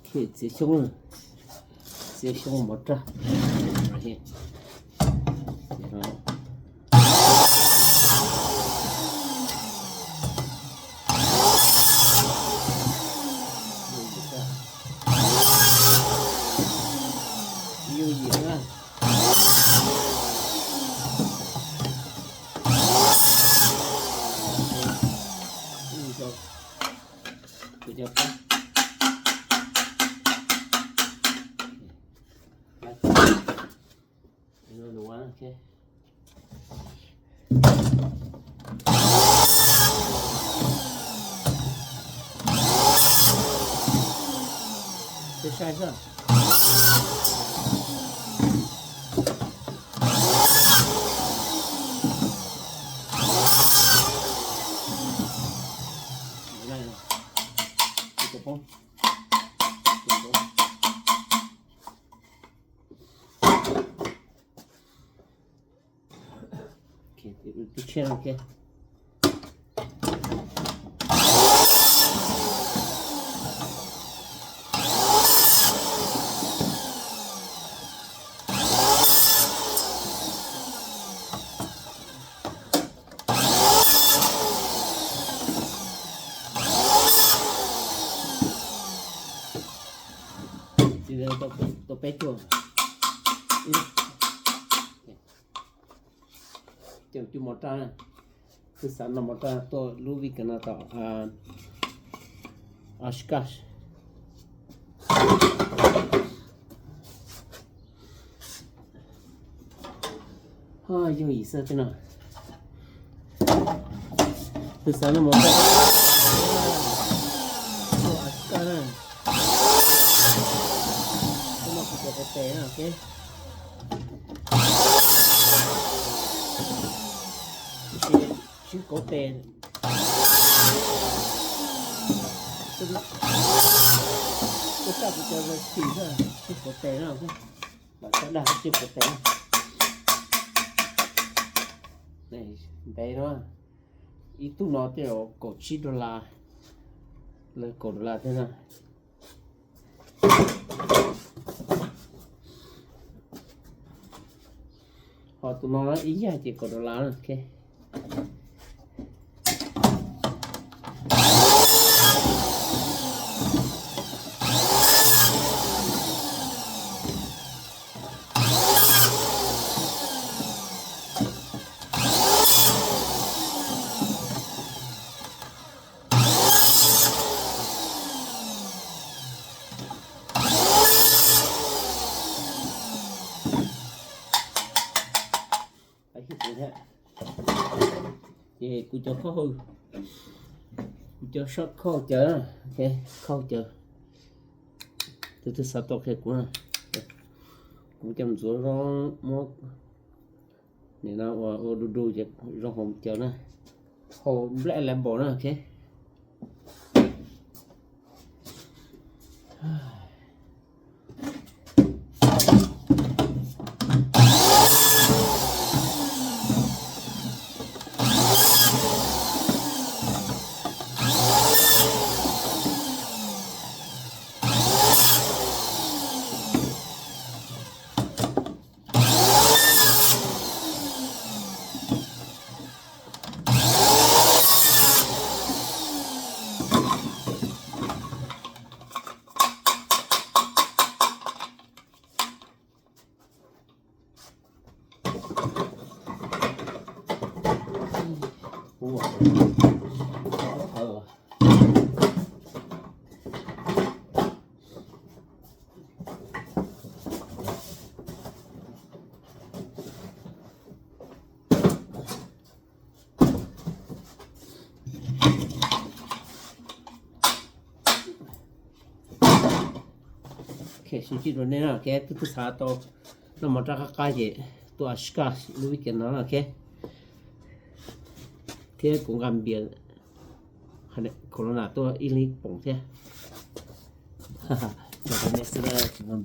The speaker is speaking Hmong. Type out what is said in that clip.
Txiav xyoob, txiav xyoob mov raj. Yooj yim na. Peb saib xwb. Twb tshiab no. Tau peb cuaj. Coj cub mov raj, twb xav noj mov raj tuaj lub vij kas no tom Oshkosh. Yooj yim xwb tej no. Twb xav noj mov raj tuaj Oshkosh na. Tuaj noj kuv cov kauv tes na, ok. Sib kauv tes. Tuaj tsa kuv cov recipe xwb, sib kauv tes na, ok. Los cov dag sib kauv tes na. Ntev no, ib tug no tej zaum kaum tsib dollar, lawv kaum dollar thiab na. Ho tus no ib yam ces kaum dollar na, ok. Ces kuv cov khau, kuv cov soj khau cawv, khau cawv. Tus twg xav tau qhia kuv, kuv coj mus ntxuav zoo muab nim no ua du du ces zoo hauv cawv na, hauv Black Label na, ok. Ok, sib ntsib rau nej na, ok, twb twb xav tau noj mov raj qab qab ces tuaj Oshkosh lub vij kas no na, ok. Thiab kuv nqa npias Corona tuaj ib leeg poom thiab. Cov nej xwb tsis nqa